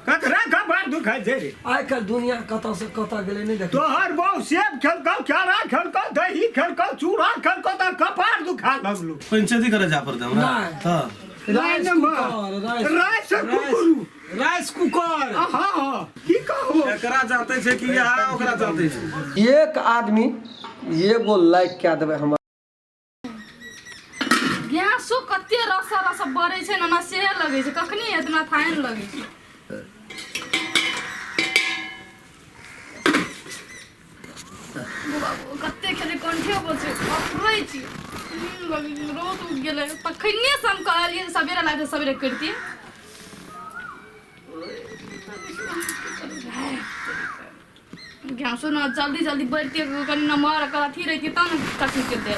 ककरा कपार दुखाइ छै रे? आइ काल्हि दुनिया कतऽ से कतऽ गेलै नहि देखै। तोहर बहु सेब खेलकौ, केरा खेलकौ, दही खेलकौ, चूड़ा खेलकौ तऽ कपार दुखा लगलौ। पंचायती करे जा पड़तै हमरा। नहि। तऽ rice cooker, rice cooker, rice cooker. हाँ, की कहबो? एकरा जाते छै कि यहाँ ओकरा जाते छै? एक आदमी एगो लाइक कए देबै हमर। गैसो कते रसा रसा बरै छै ने, हमरा सेहे लगै छै कखनी एतना थाइन लगै छै। बाबू कते खेले कंठे बचे अफरै छी, नींद लगै छै, रौद उगि गेलै तखने से। हम कहलियै जे सबेरे लागतै सबेरे करितियै। गैसो ने जल्दी जल्दी बढ़िते, कनि नमहर एकर अथी रहितियै तब ने कथी करितै।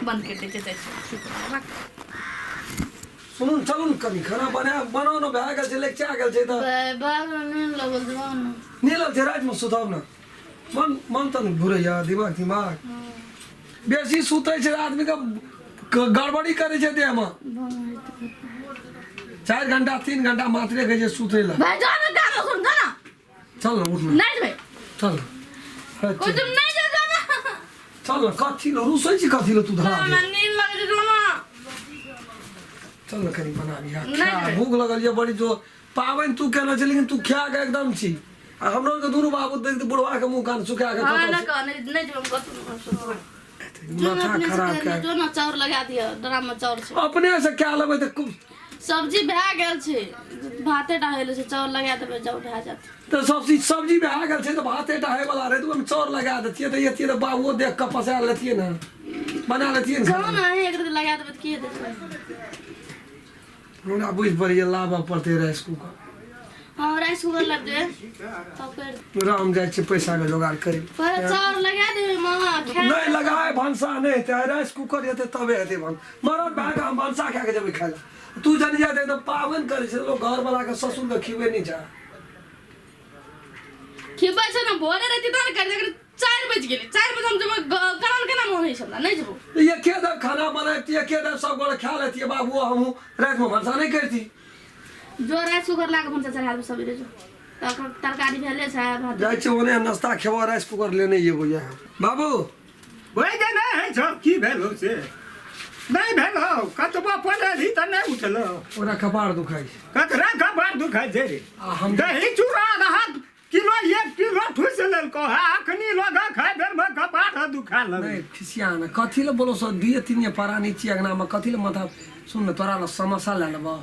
बंद करि दै छै, जाइ छै। सुनू ने, चलू ने, कनि खाना बना बनाउ ने, भए गेल छै, लेक्चा गेल छै तऽ। नींद लगल छै ने। नींद लगल छै, रातिमे सुतब ने। मन मन तऽ ने घुरैया दिमाग दिमाग। बेसी सुतै छै आदमीके गड़बड़ी करै छै देहमे। 4 घंटा 3 घंटा मात्रे कहै छै सुतै लए। भाई जो ना गाना सुन ना। चल न, उठ न। नहीं भाई। चल न। कोई तुम नहीं जो जो ना। चल न, कथी ल रुसै छी? कथी ल तू धरा दे? हमरा नींद लगे छै, जो ना। चल न, कनि बना लिहा। नहि खा। जेबै। भूख लगल ये बड़ी। जो पाबनि तू केने छै, लेकिन तू खा के एकदम छी आ हमरो के दुनू बाबू देख बुढ़वा के मुंह कान सुखा के हाँ कतऽ ना छै। कह नहीं, नहीं जो हम कतौ जो ना माथा अपने से खराब कर कए जो ना, चाउर लगा दिअ, ड्राम में चाउर छै। अपने से कए लेबै तऽ सब्जी भए गेल छै, भाते टा होइले छै, चाउर लगा देबै, चाउर भए जायत। तऽ सब्जी सब्जी भए गेल छै तऽ भाते टा होयवला रहै तऽ ओहिमे चाउर लगा दैतियै तऽ एतियै तऽ बाबुओ देख कऽ पसा लेतियै ने, बना लेतियै ने। जाउ ने, अहीं एक रत्ती लगा देबै तऽ की हेतै? हमरा बुझि पड़ैए लाबऽ पड़तै राइस कुकर। हँ, राइस कुकर लाबि देबै तब कर। राम, जाइ छियै पैसाके जोगाड़ करी। पहिले चाउर लगा देबै मामा खाय। नहि लगाए, भनसा नहि हेतै। आइ राइस कुकर हेतै तबे हेतै भन मरद भए कऽ हम भनसा खा कऽ जेबै खाय लए? तू जन जाय एकदम पाबनि करै छै लोक, घरवला के ससुरके खिबै नहि छै। खिबै छै ने, भोरे रहती तहन करि दे। 4 बजि गेलै, 4 बजे हम जेबै करान केना मोन होइ छै हमरा, नहि जेबो। एके दर खाना बनैती, एके दर सब गोटे खा लेतियै, बाबुओ हमहूँ, रातिमे भनसा नहि करती। जो, राइस कुकर ला कऽ भनसा चढ़ा देबै सबेरे जो, तखन तरकारी भेले छै, भात। जाइ छियै ओने नाश्ता खेबो, राइस कुकर लेने एबो। इएह बाबू। ओहि जे नहि होइ छौ, की भेल हौ से? नहि भेल हौ, कतबो पढ़लही तऽ नहि उठलौ। ओकरा कपार दुखाइ छै। ककरा कपार दुखाइ छै रे? आ हम दही चूड़ा आधा किलो 1 किलो ठुसि लेलकौ है, अखनी लग खाय बेरमे कपार दुखा लगै। नहि खिसिया ने, कथी लए बोलो सर, दुइये तीन प्राणी छी अङ्गनामे, कथी लए माथा? सुन ने, तोरा लए समोसा लए लेबो।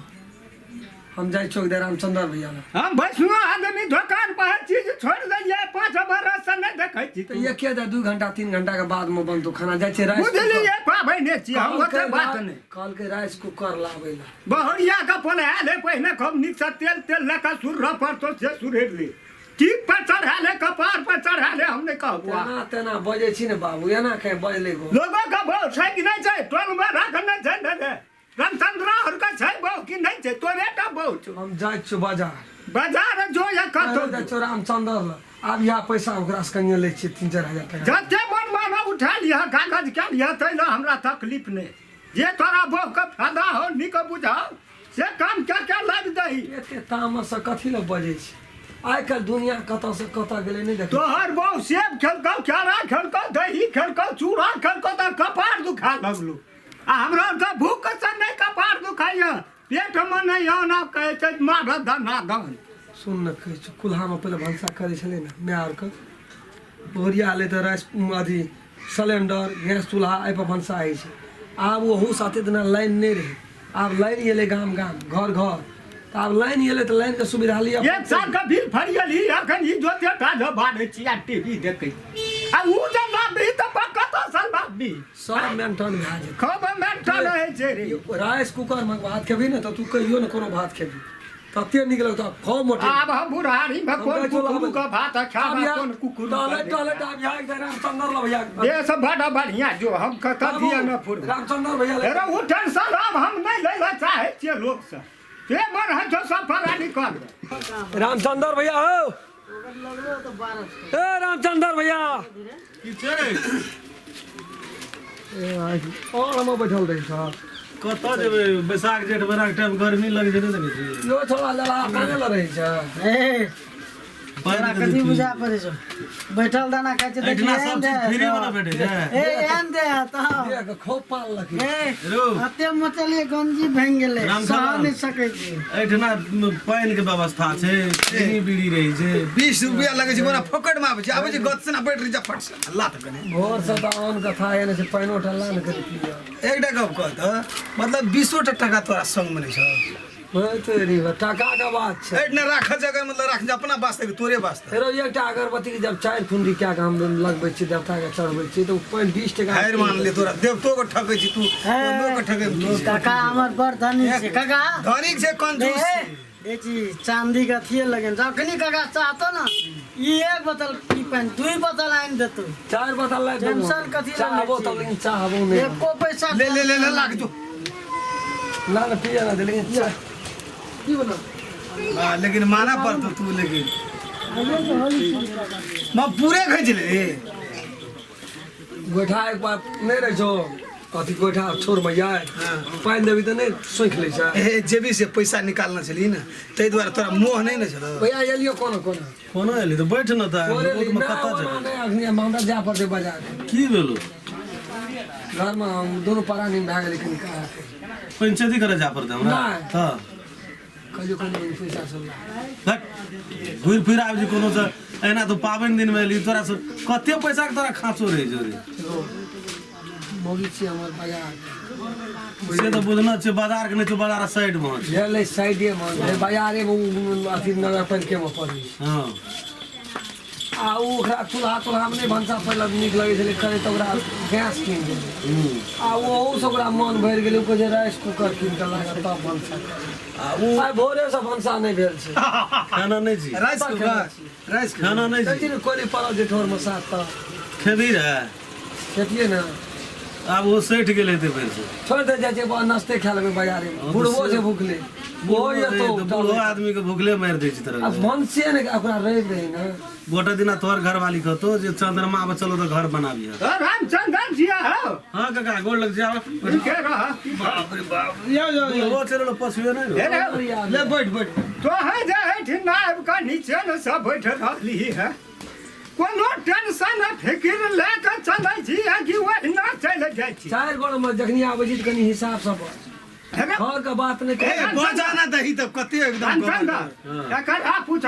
हम जाइ छियौ एक रामचंद्र भैया लए। हम वैष्णो आदमी, दोकान पर चीज छोड़ि देलियै, 5 बरस से नहि देखै छी। तऽ एके दा 2 घंटा 3 घंटा के बादमे बनतौ खाना। जाइ छियै राइस बुझलियै, पाबनि छी हम, ओते बात नहि। कहलकै राइस कुकर लाबै लए। बहुरिया के पलहा ले पहिने खूब नीक से, तेल तेल लऽ कऽ सुर पड़तो से सुरेर ले, टीप पर चढ़ा ले, कपार पर चढ़ा ले, हम नहि कहबो। तेना तेना बजै छी ने बाबू, एना कहीं बजलै गो? लोगो के बहु छै कि नहि छै? टोल में रखने छै ने रे? रामचंद्रा और के छै बहु कि नहि छै? तोरे टा बहु छौ। हम जाइ छियौ बाजार। बाजार जो या कतौ। जाइ छियौ रामचंद्र लग, आब इएह पैसा ओकरा से कनिए लै छियै, 3-4 हजार टाका। जते मन मानो उठा लिह, कागज कए लिह, तै लए हमरा तकलीफ नहि। जे तोरा बहु के फायदा हो, नीक बुझाओ, से काम कए के लाबि दही। एते तामस से कथी लए बजै छी? आइ काल्हि दुनिया कतऽ से कतऽ गेलै नहि देखै? तोहर बहु सेब खेलकौ, केरा खेलकौ, दही खेलकौ, चूड़ा खेलकौ तऽ कपार दुखा लगलौ आ हमरा तऽ भूख से नहि कपार दुखाइया, पेटमे नहि आना कहै छै मारत धना धन। सुन ने, कहै छी, कुल्हामे पहिले भनसा करै छलै ने माय आरके, ओरिया लै तऽ राइस अथी सिलेंडर गैस चूल्हा एहिपर भनसा होइ छै। आब ओहू साथे दिना लाइन नहि रहै, आब लाइन एलै गाम गाम घर घर, तऽ आब लाइन एलै तऽ लाइनके सुविधा लिअ। एक साल के बिल फरियली, अखन ई जोते टा जे बाढ़ै छी आ टीवी देखै छी आ ऊ जे लाबी तऽ कतऽ से लाबी? सब मेंटन भए जेतै। खूब मेंटन होइ छै रे। राइस कुकरमे भात खेबही ने तऽ तू कहियो ने कोनो भात खेबही, तते नीक लगतौ, खूब मोटे। आब हम बुढ़ारी में कोन कुकुर के भात खाब, कोन कुकुर? टहले टहले आब यहाँ एक रामचंद्र ल भैया। देश बड़ा बढ़िया जो, हम कतऽ दिया न फुर। रामचंद्र भैया रे, ओ टेंशन आब हम नहि लै लए चाहै छियै लोक से, जे मन है जो सब फरानी कर। रामचंद्र भैया हो, ए रामचंद्र भैया। की छै? ए, और हम बैठल रही सर। कतऽ जेबै बैसाख जेठ बड़ा टाइम गर्मी लगे छै नहि देखै छी यो छोड़ा लड़ा काने लड़ै छै ए तोरा कथी बुझा पड़ै छौ बैठल दाना खाइ छै एहिठिना सब चीज फ्री वाला भेटै छै ए एहन दे तऽ देख खूब पान लखी ए रो अते मचलिए गंजी भांगि गेलै राम सह सलाम। नहि सकै छी एहिठिना पानि के व्यवस्था छै चीनी बीड़ी रहै छै 20 रुपया लगै छै कोना फोकट मे आबै छै आबै छै गत से ना बैठ रही जा फट से लात कने भोर से तऽ आन कथा एने छै पानिओ टल्ला ने करी पिया एकटा गप कह तऽ मतलब 20 टा टका तोरा संग मे नहि छौ तेरी बा टाका के बात छै एहिठिना राख जगह मतलब राख अपना वास्ते कि तोरे वास्ते फेरो एकटा अगरबत्ती के जब चारि फुंडी कए के हम लगबै छी देवता के चढ़बै छी तऽ ओ पानि 20 टका हारि मान ले तोरा देवतो के ठकै छी तू लोक के ठकै मे की छै? काका हमर बड़ धनी छै काका धनिक छै कंजूस ए देखी चांदी के अथिए लगेन जखनी काका चाहतो ना ई एक बोतल पी पानि दुई बोतल आनि देतो चारि बोतल लाबि देबो। टेंशन कथी ला चाहबो लै तऽ छी? लेकिन चाहबो नहि एको पैसा ले ले ले ले लाग जो ना ना पिया ना दे लेकिन चाह की बोलो हाँ, लेकिन माना पड़तो तू लेकिन मैं पूरे खींच ले गोइठा एक बार नहि रहै छौ कथी गोइठा छोड़ भैया पानि देबी तऽ नहि सोखि लै छै ए जेबी से पैसा निकालना छली ने ताहि दुआरे तोरा मोह नहि ने छलो भैया एलियो कोनो कोनो कोना एली तऽ बैठ न तऽ तोरे रोडमे ना कतऽ ओना जेबै नहि अखनी हमरा जाय पड़तै बाजार की भेलो घरमे हम दुनू प्राणी भए गेलै कनि काज पंचायती करे जा पड़तै हमरा नहि। तऽ कहियो कनि मनि पैसा सब ला हट घुरि फिर आबि जे कोनो से एना तो पाबनि दिन मे एली तोरा से कते पैसा के तोरा खाँचो रहै छौ रे एगो मौगी छियै हमर बाजार से तऽ बुझना छै बाजार के नहि छौ बाजार साइड मे छै गेलै साइडेमे बाजारेमे ओ अथी नगर पालिकेमे पड़ै छै हँ आ ओ ओकरा चूल्हा तुल्हामे नहि भनसा पहिले नीक लगै छलै करै तऽ ओकरा गैस कीन देलै आ ओहूसँ ओकरा मन भरि गेलै ओ कहै छै राइस कुकर कीन कऽ लागत तब भनसा करबै। आ उ आइ भोरेसँ भनसा नहि भेल छै खाना नहि छी राइस कुकर राइस कुकर खाना नहि कहै छी छी ने कोली पड़ल छै ठोरमे सात तऽ खेबही रे खेतियै ने आब ओ सठि गेल हेतै फेर से छोड़ि दे जाइ छै बस नाश्ते खा लेबै बाजारेमे बुढ़बो छै भुखले ओहो एतौ बूढ़ो आदमी के भुखले मारि दै छै आ तरह भनसे ने ओकरा रहि रहै ने गोटे दिना तोहर घरवाली कहतो जे चंद्रमा पर चलो तो घर बनाबिह रामचंद्र जी हो हाँ काका गोड़ लग जाओ ठीके रह बुढ़बो चलो पछुए नहीं हे रे ले बैठ बैठ तो है जे एहिठिना आबि कऽ नीचे ने सब बैठ रहली है कोनो टेंशन आ फिकिर लए कऽ चलै छी आ कि ओहिना चलि जाइ छी चारि गोड़ मे जखनी आबै छी तऽ कनि हिसाबसँ बज हे रे, घर के बात नहि ए कर बजाना दही तब कते एकदम रामचंद्र एकर आ पूछ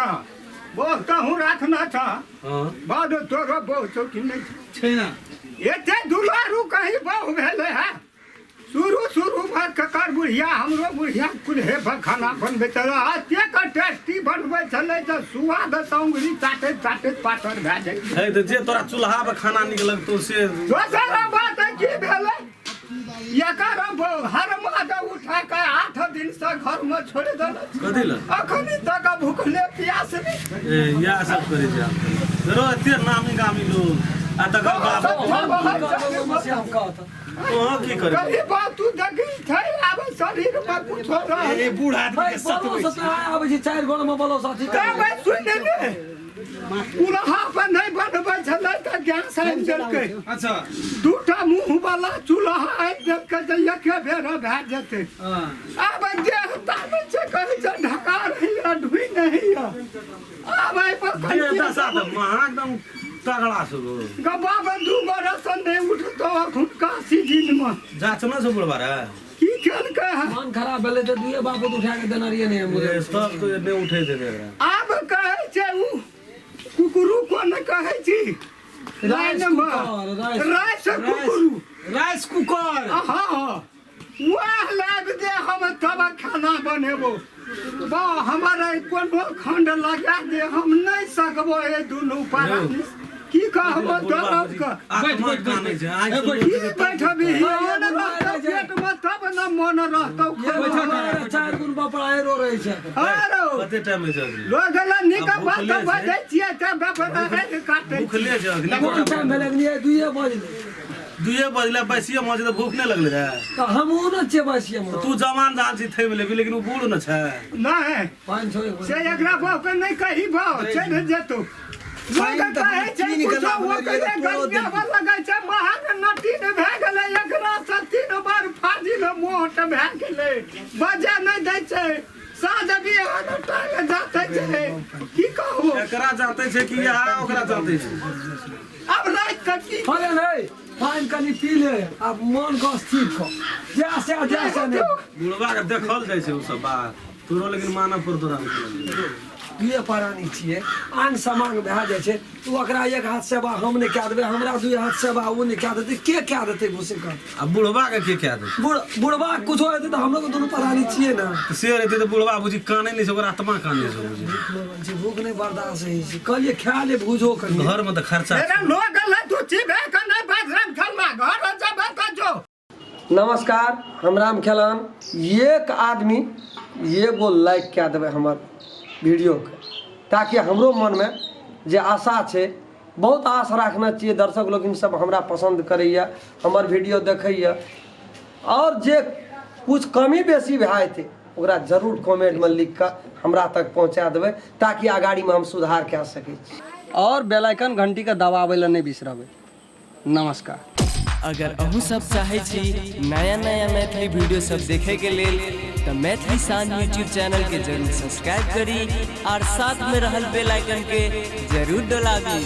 बोह तहूँ राखना छ हाँ बड तोरो बोह छौ कि नहि छौ? छै ना एते दुलारू कहीं बहु भेलै है शुरू शुरू भर ककर बुढ़िया हमरो बुढ़िया कुल्हे पर खाना बनबै छलै एतेक टेस्टी बनबै छलै जे सुआद सँ उंगली चाटैत चाटैत पातर भए जाइ है तऽ जे तोरा चूल्हा पर खाना नीक लगतौ से दोसर बात की भेलै एकर हर माद उठा के 8 दिन से घर में छोड़ि देने कथी लए अखनी तक भूखले प्यास नहि ए इएह सब करै छै आब रो एते नामी गामी लोग आ तकर बाद हम कहत तोहँ की करै कभी बात तू देखी छै आब शरीर में कुछो रह ए बूढ़ आदमी के सतबै बोलो छै आबै छी चारि गोड़ मे बोलो साथी तब सुन ले चूल्हा पर नहि बनबै छलै तऽ गैस आनि देलकै अच्छा दूटा मुँह वाला चूल्हा आनि देलकै जे एके बेर भए जेतै हाँ आब देह ताबै छै कहै छै ढकार होइए ढुइ नहि होइए आब एहि पर देह दशा तऽ महा एकदम तगड़ा छौ गो गब्बा 2 बरस नहि उठतो अखुनका सीजनमे जाँच न छौ बुढ़बा रे की केलकै है मन खराब भेलै तऽ दुए बापूत उठा के देने रहियै ने हम ए, तब तो नहि उठे देबे एकरा आब कहै छै उ कुकुरू कोन कहै छी राइस लाइनमे cooker, rice. Rice cooker rice cooker हाँ वएह लाबि दे हम तब खाना बनेबो बा हमर एहि कोनो खंड लगा दे हम नहि सकबो एहि दुनू प्राणी की कहबो दरद के बैठ, बैठ, कानै छै आँखि बैठ। की बैठबी मन रहतौ पेटमे तब ने मन रहतौ ये चारि गुण बपड़ा रो रहै छै आरो कते टाइम होइ छै अखनी? लोग लए नीक आ बात भूखले छै। बजै छियै तऽ बेपरा काटै भूखले छै अखनी कोन टाइम भेलै अखनी दुइए बजलै दुइए बजले बैसिए मौज तऽ भूख नहि लगलै रे तऽ हमहूँ ने छियै बैसिए मे तू जवान जहान छी थमि लेबी लेकिन ओ बूढ़ न छै नहि पाँच छओ से एकरा बाप के नहि कही भाव चलि जेतौ लोग पानि तऽ कहै छै कीन कऽ कुछो लाबने रहियै ओकरे तऽ तोरो गरियाबऽ लगै छै। महान नटीन भए गेलै, एकरा से 3 बार फाजिल मोट भए गेलै। बजे नहि दै छै, साँझ बिहान टांग जाते छै। की कहू, एकरा जाते छै कि यहाँ ओकरा जाते छै? आब राति कऽ की अरे नहीं, पानि कनि पी ले, आब मन के स्थिर कर, जा से जा से नहीं। बुढ़वा के देखल जाइ छै ओ सब बात तोरो, लेकिन मानऽ पर तोरा। दुए प्राणी छियै, आंग समांग भए जाइ छै। तू ओकरा एक हाथ सेवा हम नहि कए देबै, हमरा दुइ हाथ सेवा ओ नहि कए देतै, के कए देतै घुसे कऽ? आ बुढ़वा के के कए देतै? बुढ़वा कुछो हेतै तऽ हमरो दुनू प्राणी छियै ने। से रहतै तऽ बुढ़वा बुझी कानै नहि छै, ओकर आत्मा कानै छै बुझी। भूख लगल छै, भूख नहि बर्दाश्त होइ छै। कहलियै खा ले भूजो कनि। घर में तऽ खर्चा एना लोग ले तू चिबे के नहि बाजरम खेलना, घर जेबे तऽ जो। नमस्कार, हम राम खेलान। एक आदमी एगो लाइक कए देबै हमर वीडियोके, ताकि हमरो मनमे जे आशा छै, बहुत आश राखने छियै, दर्शक लोकिन सब हमरा पसन्द करैए, हमर वीडियो देखैए, आओर जे कुछ कमी बेसी भए जेतै ओकरा जरूर कमेंटमे लिख कऽ हमरा तक पहुँचा देबै, ताकि अगाड़ीमे हम सुधार कए सकै छी। आओर बेल आइकन घंटीके दबाबै लए नहि बिसरबै। नमस्कार। अगर अहूँ सब चाहै छी नया नया मैथिली वीडियो सब देखे के लेल तऽ मैथिली शान यूट्यूब चैनल के जरूर सब्सक्राइब करी और साथ में रहल बेल आइकन के जरूर दबाबी।